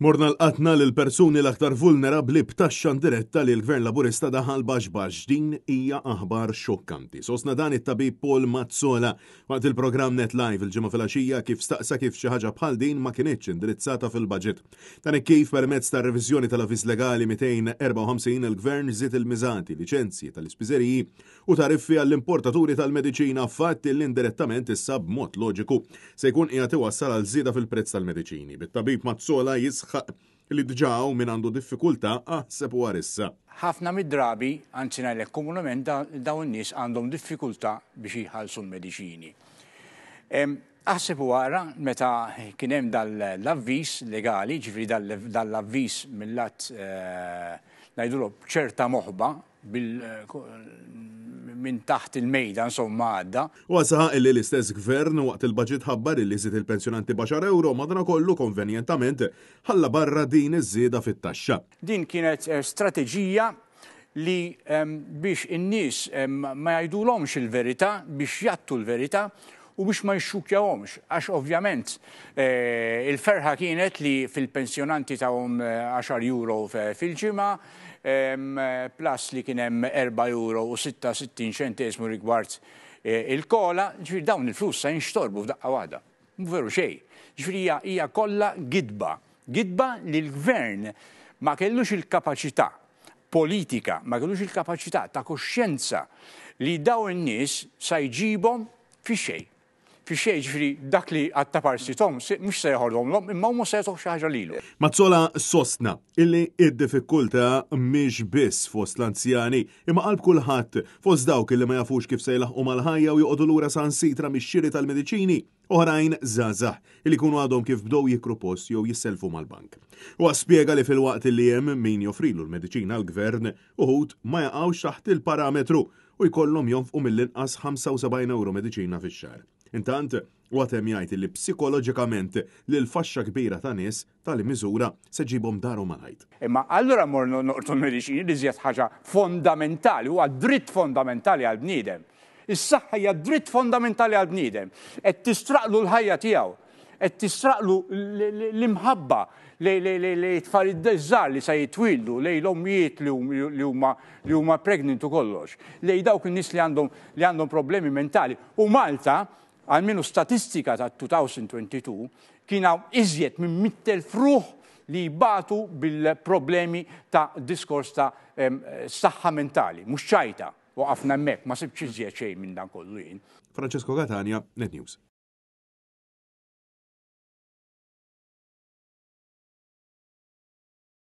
Morna lqatna lill-persuni l-aktar vulnerabbli b'taxxa indiretta li l-Gvern Laburista daħal baxx baxx. Din hija aħbar xokkanti. Sostna dan it-tabib Paul Mazzola waqt il-programm Net Live il-Ġimgħa filgħaxija kif staqsa kif xi ħaġa bħal din ma kinitx indirizzata fil-budget. Dan hekk kif permezz tar-reviżjoni tal-Avviż Legali 254 il-Gvern żied il-miżati, liċenzji tal-ispiżeriji u tariffi għall-importaturi tal-mediċina, fatt li indirettament issa b'mod loġiku se jkun qiegħed iwassal għal żieda fil-prezz tal-mediċini, bit-tabib Mazzola jisħaq li diġà hawn min għandu diffikultà aħseb u issa. Ħafna mid-drabi, anzi ngħidlek komunement, dawn in-nies għandhom diffikultà biex jħallsu l-mediċini. Aħseb u ara meta kien hemm dal-avviż legali, ġifieri dal-avviż mill-att ngħidulu b'ċerta moħba, bil minn taħt il-mejda insomma għadda. Huwa saħaq illi l-istess Gvern waqt il-budget ħabbar illi żied il-pensjonanti b'għaxar ewro madankollu konvenjentament ħalla barra din iż-żieda fit-taxxa. Din kienet strateġija li biex in-nies ma jgħidulhomx il-verità, biex jgħattu l-verità u biex ma jixxukkjawhomx għax ovvjament il-ferħa kienet li fil-pensjonanti tawhom għaxar euro fil-ġimgħa, plus li kien hemm 4 euro u 66 ċenteżmu rigward il-kola, ġifieri dawn il-flus se jinxtorbu f'daqqa waħda. Mhu veru xejn. Ġifieri hija hija kollha gidba. Gidba li l-gvern ma kellux il-kapaċità politika, ma kellux il-kapaċità ta' kuxjenza li dawn in-nies sa jġibhom fix-xejn. Fix-xejn, jiġifieri dak li għad ta' parsithom mhux se jeħodhomlhom imma huma se jagħtuh xi ħaġa lilu. Mazzola sostna illi d-diffikultà mhix biss fost l-anzjani imma qalb kulħadd, fost dawk illi ma jafux kif se jlaħħqu mal-ħajja u joqogħdu lura saħansitra mix-xiri tal-mediċini, oħrajn żgħażagħ illi jkunu għadhom kif bdew jikru post jew jissellfu mal-bank. Huwa spjega li filwaqt illi hemm min joffrilu l-mediċina l-Gvern, uħud ma jaqgħux taħt il-parametru u jkollhom jonfqu mill-inqas 75 ewro mediċina fix-xahar. Intant, huwa temm jgħid li psikoloġikament lil faxxa kbira ta' nies tali miżura se ġġibhom darhom mal-ħajt. Imma allura mmorru noqtlu l-mediċini l-iżjed ħaġa fondamentali, huwa dritt fondamentali għall-bniedem. Is-saħħa hija dritt fondamentali għall-bniedem. Qed tistraqlu l-ħajja tiegħu. Qed tisraqlu l-imħabba lejn it-tfal iż-żgħar li se jitwieldu, lejn l-ommijiet li huma li huma pregnant u kollox, lejn dawk in-nies li għandhom li għandhom problemi mentali. U Malta, almenu statistika ta' 2022, kien hawn iżjed minn 100,000 ruħ li jbatu bil-problemi ta' diskors ta' saħħa mentali, mhux ċajta. Waqafna hemmhekk, ma sibtx iżjed xejn minn dan kollu jien. Francesco Catania, Net News.